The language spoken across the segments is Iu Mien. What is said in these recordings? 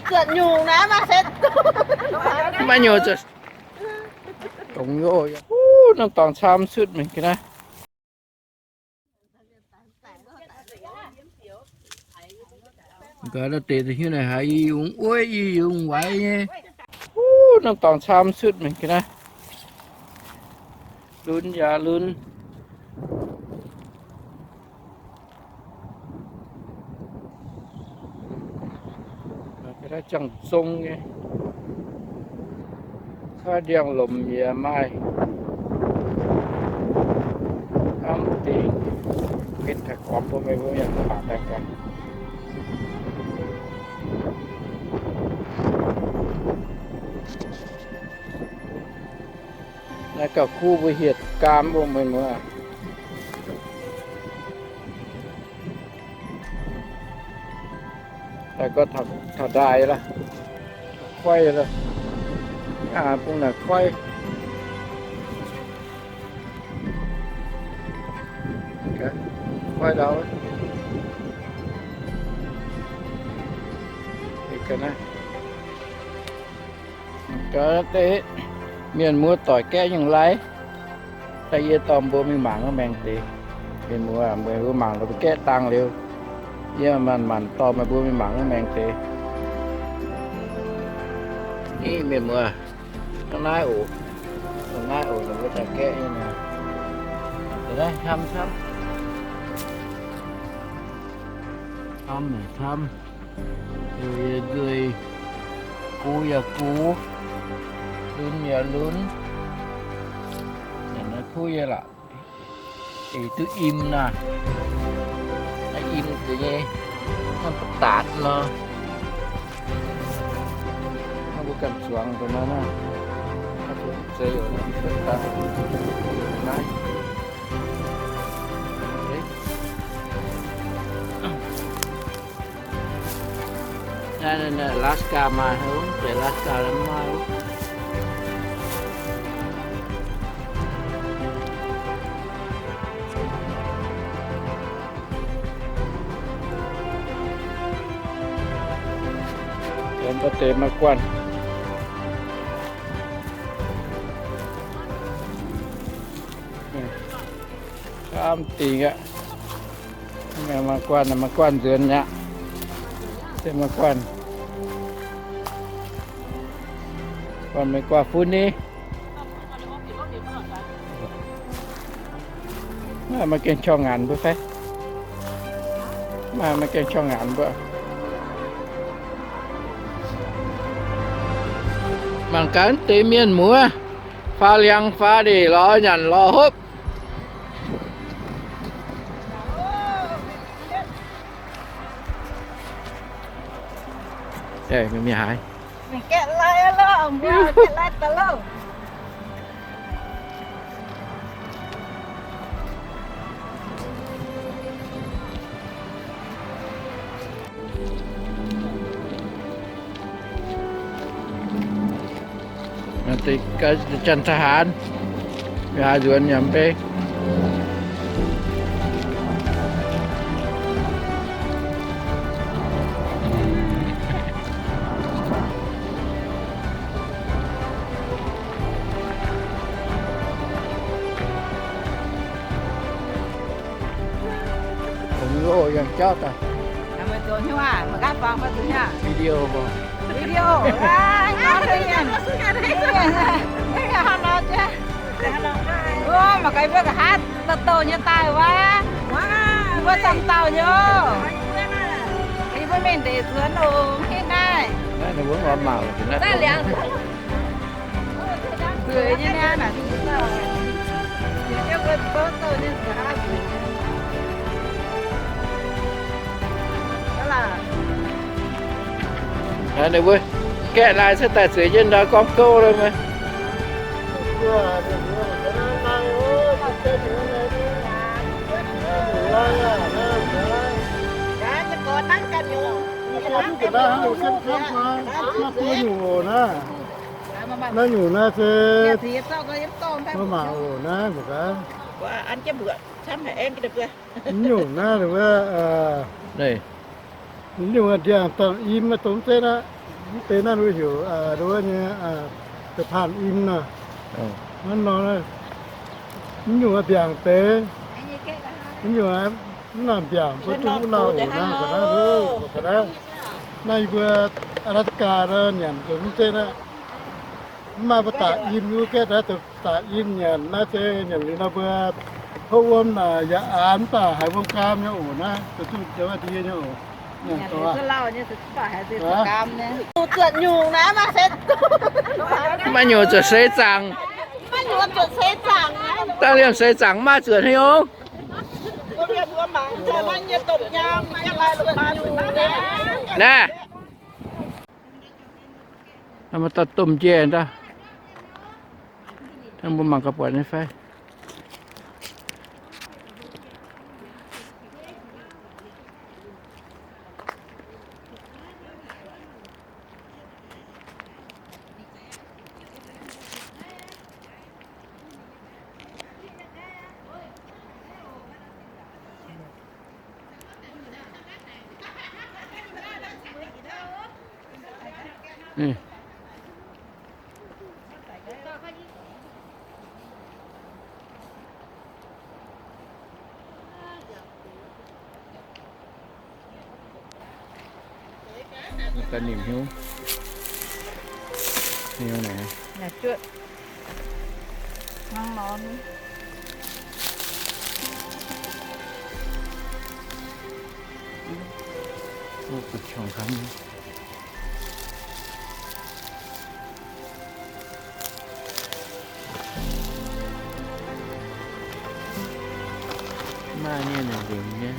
Maiv nyungc, dongh wuov, wuov norm dorngx camv cuotv mingh ga'naaiv. Gaax deix da'hiuv naaic haiz i yungz wuov i yungz waaic nyei. Wuov norm dorngx camv cuotv mingh ga'naaiv. Lunx yaac lunx. Jangx zong nyei. Kaav ndiangx-lomc yaac maaih. Hnamv dingc. Benx taaix-gormx mbuo, meih mbuo yaac mangc daaih gaax. Naaiv gauh kuv mbuo hieh gaam mbuo mueiz muoz. Daaih gorngv taux ndaaih lorqc, koiv lorqc, bung naaic koiv, koiv ndau. Gaax deix mienh muoz doic gaeqv nyungc lai. Daaih yie dorh mbuo mingh mangc wuov maengx deix. Mienh muoz, meih mbuo mangc lorz mbuo gaeqv dangh liuz, yie manc-manc dorh meih mbuo mingh mangc wuov maengx deix. Ni mienh muoz, hnangv naaiv oc. Hnangv naaiv oc, ninh mbuo daaih gaeqv nyei naaic. Hnamv, hnamv, hnamv, hnamv. Yie nzuih, gux yaac gux, lunx yaac lunx. Naaiv kuv yie lorqc. Eix duqv im naaic. Naaiv im deix nyei, hnangv ba'datc nor. Hnangv mbuo ganh zuangx dongh naaiv naaiv. Zeiz naaiv. Naaiv, naaiv, naaiv Alaska maaih, mv zeiz Alaska mv maaih. Mv deix maaih guanh. Gaam dingc aqv. Maaih guanh, maaih guanh nzuonx aqv. Se maaih guanh. Guanh meih guanh fun ni. Maaih, maaih gengh qangx ngaanc mbuo fai? Maaih, maaih gengh qangx ngaanc mbuo. Mangc gaax deix mienh muoz, faaux liangx faaux ndeic lorz nyanc lorz hopv. Mienh haaix? Janx-taihaanx, mienh haaix nzuonx yaac mv bei. Video mv? Video. Mangc gaax mbuo nqa'haav douh douh nyei daaih wuov. Mbuo camv dauh nyei oc. Yie mbuo mingh ndeic zuonx oc, mv hitv naaiv. Ninh mbuo gaeqv lai cuotv daaih zueiz jienv ndau gormv gouv lo maiv. Naaiv nyungc naaiv se mbuo mangc oc naaiv mbuo gaax. Nyungc naaiv wuov, nyungc ndiangx dangh im maiv dongh zeiv aqv. Mv deix naaiv heuc nduov nyei, da'paanh im nor. Mv nor, mv nyungc mbiaangc deix, mv nyungc mv nor mbiaangc mbuo duqv wuov lauh oc naaiv, ga'naaiv, ga'naaiv. Naaiv yie mbuo Alaska nor nyanc nzunc mv zeiz naaiv. Mv maaih mbuo daaih im wuov gaeqv naaiv, daaih im nyanc naaiv se nyanc liuz nor mbuo hopv wuom naaic yaac aanx mv baac haiz wuom gaam nyei oc naaiv, zuqc duqv jiex ndie nyei oc. Maiv nyungc zuqc seix zaangc. Dangh liemh seix zaangc maiv zuqc hnyouv. Naaiv, maaih dauh domh njiec daaih. Mbuo mangc gaax buatc nyei fai. Daaih nimc hnyouv. Hnyouv naaic. Nyaah juotv. Hnangv nor. Ov, gu'qorngv kamv nyei. Maaih nyei, nzengc nyei.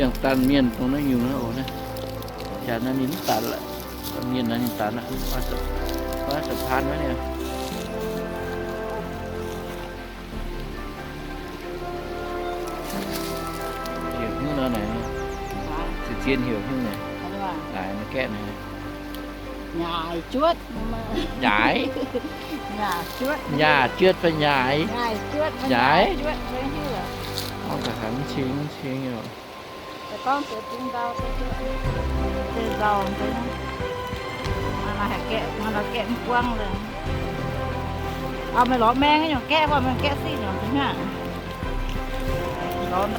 Jangx daan mienh dongh naaiv nyungc naaiv oc naaiv. Jaax naaiv ninh mv daanx lorqc. Mienh naaiv ninh daanx aqv. Baav sa'paan naaiv niaa. Heuc hnyouv nor naaic, se zien heuc hnyouv naaic. Naaic maiv gaeqv naaic. Nyaaic juotv. Nyaaic. Nyaaic juotv fai nyaaic? Nyaaic juotv, nyaaic juotv, maiv hiuv. Mv baac haiz mv cing, mv cing oc. Gorngv deix bung ndau, deix ndau, deix, maaih gaeqv, maaih gaeqv mv buangv le. Auv, meih lorz maeng nyungc gaeqv, meih gaeqv siqv nyungc zingh hnangv. Lorz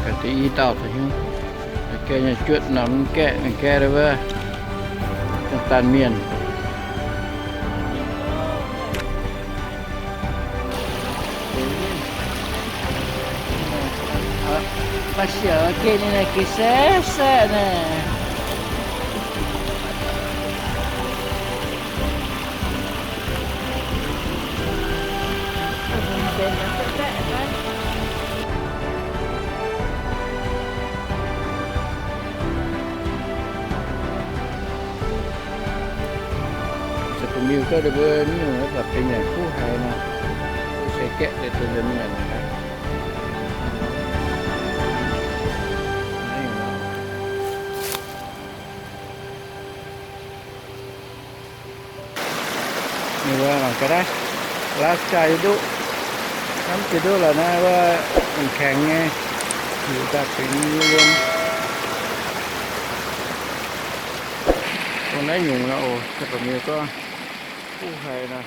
Ga'deix i dauh taux hnyouv, gaeqv nyei juotv nor mv gaeqv, gaeqv wuov, daan mienh. Maaih siouc geh ninh naaic geh saeqv saeqv naaic. Zoux gu'nyuoz gorngv mbuo nyungc baac benx nyanc kuv haic nor, se gaeqv deix deix mienh aqv. Ninh mbuo mangc gaax naaiv, Alaska yie duqv, hnamv jiex duqv lorqc naaiv wuov, mangc kaengx nyei, liuz daaih benx wuom. Dongh naaiv nyungc nor oc, se baac mienh gorngv kuv haic nor.